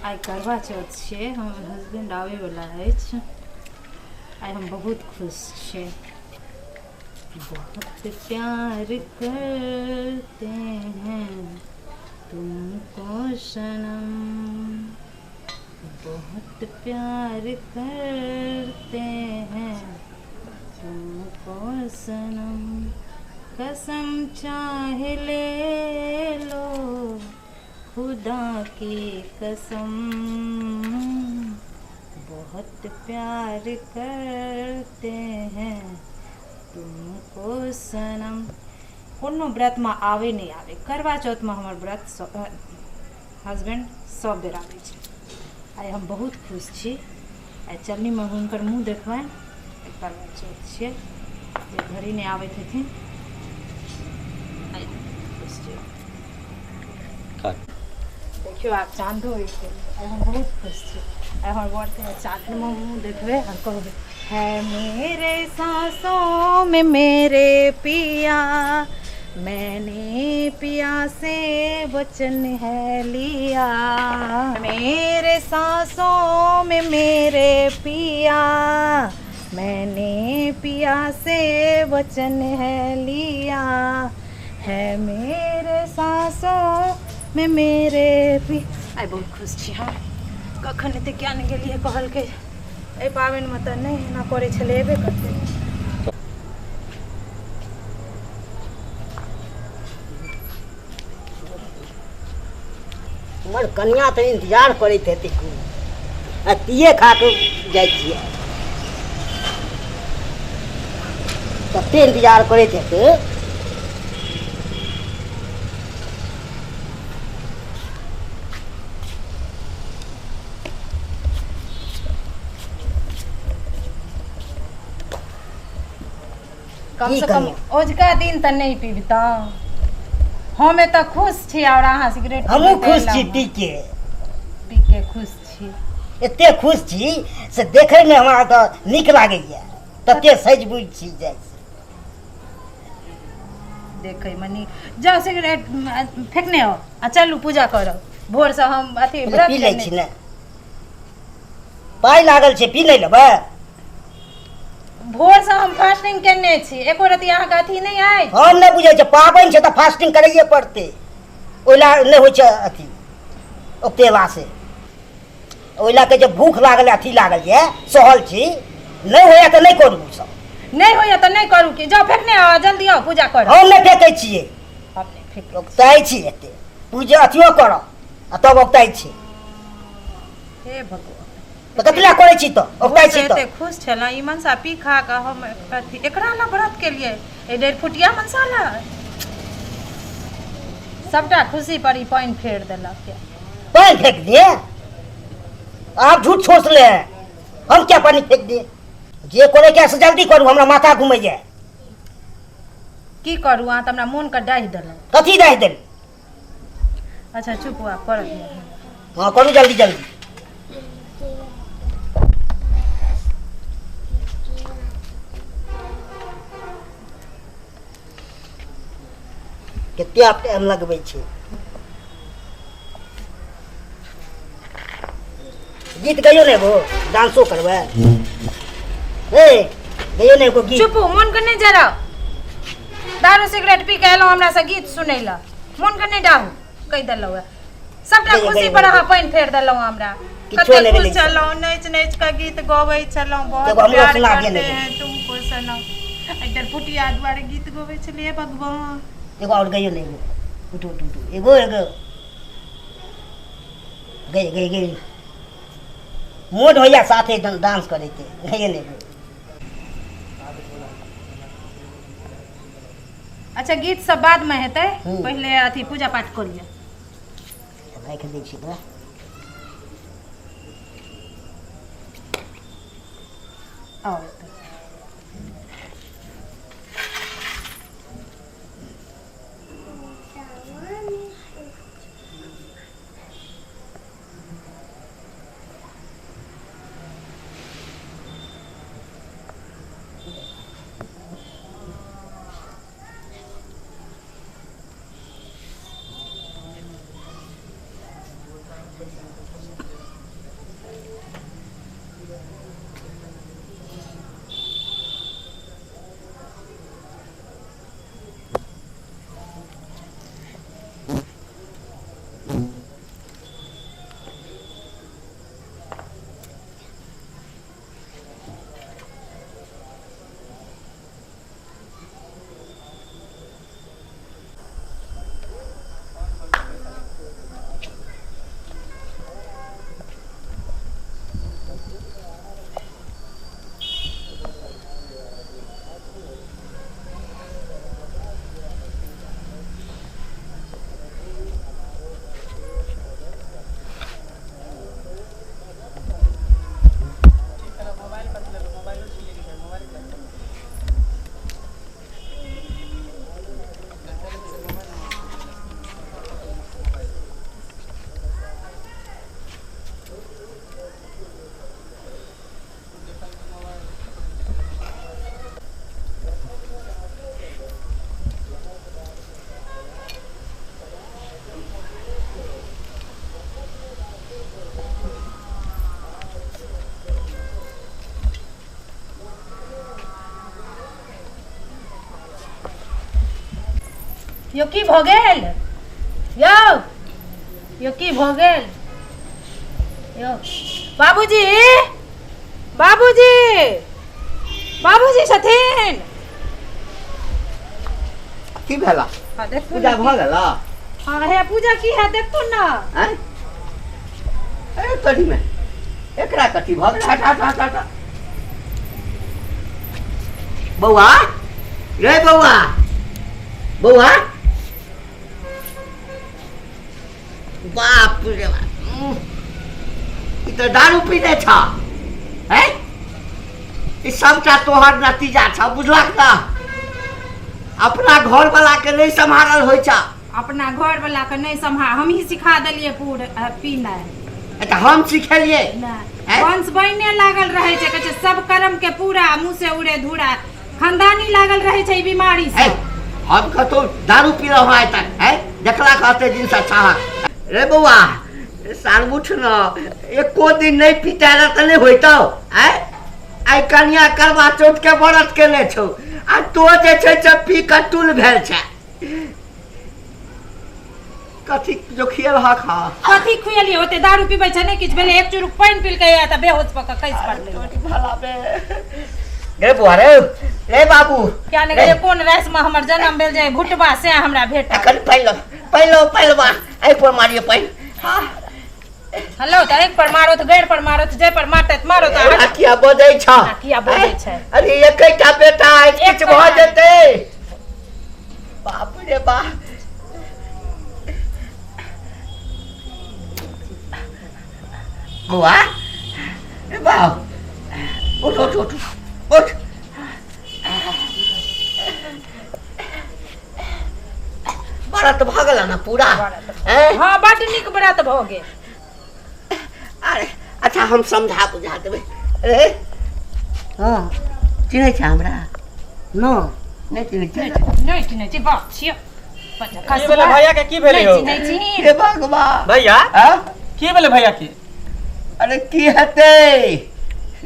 आइ करवा चौथ छियै, हमर हस्बैंड आबैवला अछि। आइ हम बहुत खुश छियै। बहुत प्यार करते हैं तुमको सनम, बहुत प्यार करते हैं तुमको सनम, कसम चाहे ले लो खुदा की कसम, बहुत प्यार करते हैं तुमको सनम। कोनो व्रतमे आबै नहि आबै, करवा चौथमे हमर व्रत हस्बैंड सब बेर आबै छै। आइ हम बहुत खुश छी। आइ चलनीमे हुनकर मुँह देखबनि। आइ करवा चौथ छियै, जे घड़ी नहि आबैत हेथिन। आइ खुश छी। देखियौ आब चाँदो उगि गेल। आइ हम बहुत खुश छी। आइ हमर बरके चाँदमे मुँह देखबै आ कहबै, है मेरे सांसों में मेरे पिया, मैंने पिया से वचन है लिया, मेरे सांसों में मेरे पिया, मैंने पिया से वचन है लिया, है मेरे सांसों में मेरे पि। आइ बहुत खुश छी हम। कखन एते किया नहि गेलियै? कहलकै एहि पाबनिमे तऽ नहि एना करै छलै, एबे करतै। हमर कनिया तऽ इंतजार करैत हेतै खूब। अथिये खा कऽ जाइ छियै, कते इंतजार करैत हेतै। कम की से कम कहियै? ओझका दिन तऽ नहि पीबतहुँ। हम एतऽ खुश छी और अहाँ सिगरेट हमहूँ पीबैत खुश छी। अयलहुँ। पी के पी के खुश छी? एते खुश छी से देखैमे हमरा तऽ नीक लागैया, तते सजि बुझि छी जाइ छी। देखै मे नीक। जाउ, सिगरेट फेकने हो आ चलू पूजा करब। भोरसँ हम अथी पहिले व्रत पी लै केने छी ने, पाइ लागल छै, पी नहि लेबै? भोरसँ हम फास्टिंग केने छी, एको रति अहाँके अथी नहि अछि। हम नहि बुझै छियै, पाबनि छै तऽ फास्टिंग करैए पड़तै। ओहि लए नहि होइ छै अथी ओतेला से, ओहि लए के जे भूख लागल, अथी लागल यऽ, सहल छी। नहि होइए तऽ नहि करू सब। नहि होइए तऽ नहि करू की? जाउ, फेकने आउ, जल्दी आउ, पूजा करब। हम नहि फेकै छियै। हम नहि फेकै। औगताइ छी एते, पूजा अथियो करब आ तब औगताइ छी। हे भगवान! तऽ कथी लए करै छी तऽ औगताइ भोरसँ छी तऽ? एते खुश छलहुँ, ई मनसा पी खा कऽ हम अथी एकरा लए व्रत केलियै, एहि डेढ़ फुटिया मनसा लए। सबटा खुशी पर ई पानि फेर देलक यऽ। पानी फेंक दिए? आप झूठ सोच ले हैं। हम क्या पानी फेंक दिए? जे करे के से जल्दी करू, हमरा माथा घूमैया। की करू, अहाँ तऽ हमरा मोनके डाहि देलहुँ। कथी डाहि देल? अच्छा चुप, आब करऽ दिअ। हाँ, करू जल्दी जल्दी। कते आप टाइम लगबै छै? गीत गइयो ने एगो, डांसो करबै। ए, गइयो ने एगो गीत। चुप, मोन के नहि जराउ। दारू सिगरेट पी के एलहुँ, हमरा से गीत सुनै लए। मोन के नहि डाहू, कहि देलहुँ। सबटा गइयो, खुशी गइयो, पर अहाँ गइयो। पानि फेर देलहुँ हमरा। किछो कते नहि खुश भेलै। छलहुँ, नाचि नाचि कऽ गीत गबै छलहुँ, बहुत एगो हमरो प्यार सुना दिअ ने करते एगो। हैं तुमको सनम। इधर फुटिया दुआरे गीत गबै छलियै। भगवान! एगो और गइयो ने एगो। उठू उठू उठू, एगो एगो गई गई गई। मोन होइया साथे डांस करैके। गइयो ने एगो। अच्छा, गीत सब बाद में हेतै। पहिले अथी पूजा पाठ कऽ लिअ। राखि दै छी एकरा। आउ एतऽ। यौ की भऽ गेल यौ? यौ की भऽ गेल यौ? बाबूजी, बाबूजी, बाबूजी छथिन? की भेला? हाँ, देखू पूजा ने। भऽ गेल? हाँ, हे पूजा की है, देखू ना। आँय? अरे तोरी में एकरा कथी भऽ गेल? हट हट हट हट। बौआ रे, बौआ, बौआ, बाप रे बाप। ई तऽ दारू पीने छ हैं? ई सबटा तोहर नतीजा छ, बुझलक ना? अपना घर वाला के नहीं सम्हारल होइ छ। अपना घर वाला के नहीं सम्हार, हम ही सिखा देलिए पूर पीनाइ। तऽ हम सिखेलिए? नहि। हैं? वंश बहिने लागल रहे छै, कहै छै सब कर्म के पूरा मुँह से उड़े धूरा, खानदानी लागल रहे छै ई बीमारी से। है, हम कतौ दारू पीलहुँ आइ तक? है, देखला कहते दिन से छह रे बौआ, साल उठ न, एको दिन नहीं पीता रह तऽ नहीं होइतौ। आय आइ कनिया करवा चौथ के व्रत केने छौ आ तो जे छै से पी कऽ टूल भेल छै। कथी जो खियल हक? हा, कथी खुएलिए? ओते दारू पीबै छै, नहि किछु भेलै, एक चुरुक पानि पीलकै तऽ बेहोश भऽ कऽ खसि पड़लै। तोरी भला बे रे बौआ रे, रे बाबू। क्या ने कहियै कोन राशि में हमर जन्म भेल जे भुटबा से हमरा भेटल। एखन पानि पानि पानि, एहि पर मारियो पानि। हाँ। हेलो, तऽ एक पर मारो तऽ गैर पर मारो तऽ जाहि पर मारतै तऽ मारो तऽ। एना किया बजै छ? एना किया बजै छै? अरे एकेटा बेटा अछि, किछु भऽ जेतै? बाप रे बाप। बौआ रे बाप, उठ उठ उठ उठ। व्रत भऽ गेल ने पूरा? हैं? हँ, बड्ड नीक व्रत भऽ गेल। अरे अच्छा, हम समझा बुझा देबै। अरे हँ। चिन्है छै हमरा? न। नहि चिन्है छै? नहि चिन्है छी, बाप छियै। की भेलै भैया के? की भेलै नहि यौ? चिन्है छी। हे भगवान। भैया। आँ? की भेलै भैया के? अरे की हेतै,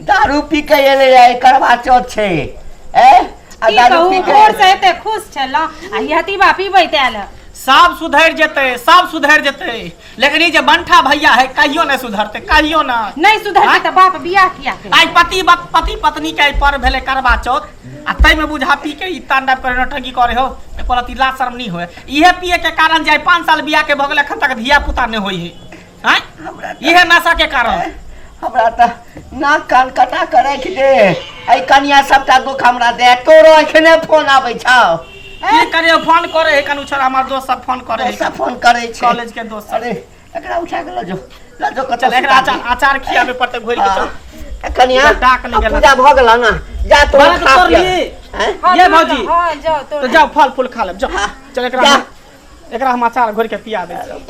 दारू पी के एलै, आइ करवा चौथ छै ए आ की दारू कहू, पी के भोर से एते खुश छलहुँ आ यतीबा पीबैत आयल। सब सुधरि जेतै, सब सुधरि जेतै, लेकिन ई जे बंठा भैया है, कहियो नहि सुधरतै, कहियो ना। नहि सुधरतै तऽ बाप बियाह किया केलकै? आइ पति पति पत्नी के आइ पर्व भेलै करवा चौथ आ ताहिमे बुझा पी के ई तांडव करे, नौटंकी करे हो। एको रत्ती लाज शर्म नहीं होए। इहे पिए के कारण जे आइ 5 साल बियाह के भऽ गेल, एखन तक धिया पुता नहि होइ है। आँय? हमरा तऽ- इहे नशा के कारण। हमरा तऽ नाक कान कटा के राखि दे एहि कनिया, सबटा दुख हमरा दे। तोरो एखने फोन आबै छौ? की करियो, फोन करे है कनु छोरा, हमर दोस्त सब फोन करे है। दोस्त सब फोन करै छै? कॉलेज के दोस्त सब। अरे एकरा उठा के लऽ जो, लऽ जो कतौ। चल, एकरा अचार अचार खियाबे पड़तै घोरि के, चल। हाँ। कनिया, डाक नहि अब गेल। पूजा भऽ गेल ना, जा तो बड़ा खा तोड़ पिया। ली। हैं? हँ, ये तोड़ भौजी। हँ, जाओ तोड़। तो जाओ, फल फूल खा लेब, जाओ। हाँ। चल, एकरा जा। एकरा हम अचार घोरि के पिया दै छी। अरे बाप।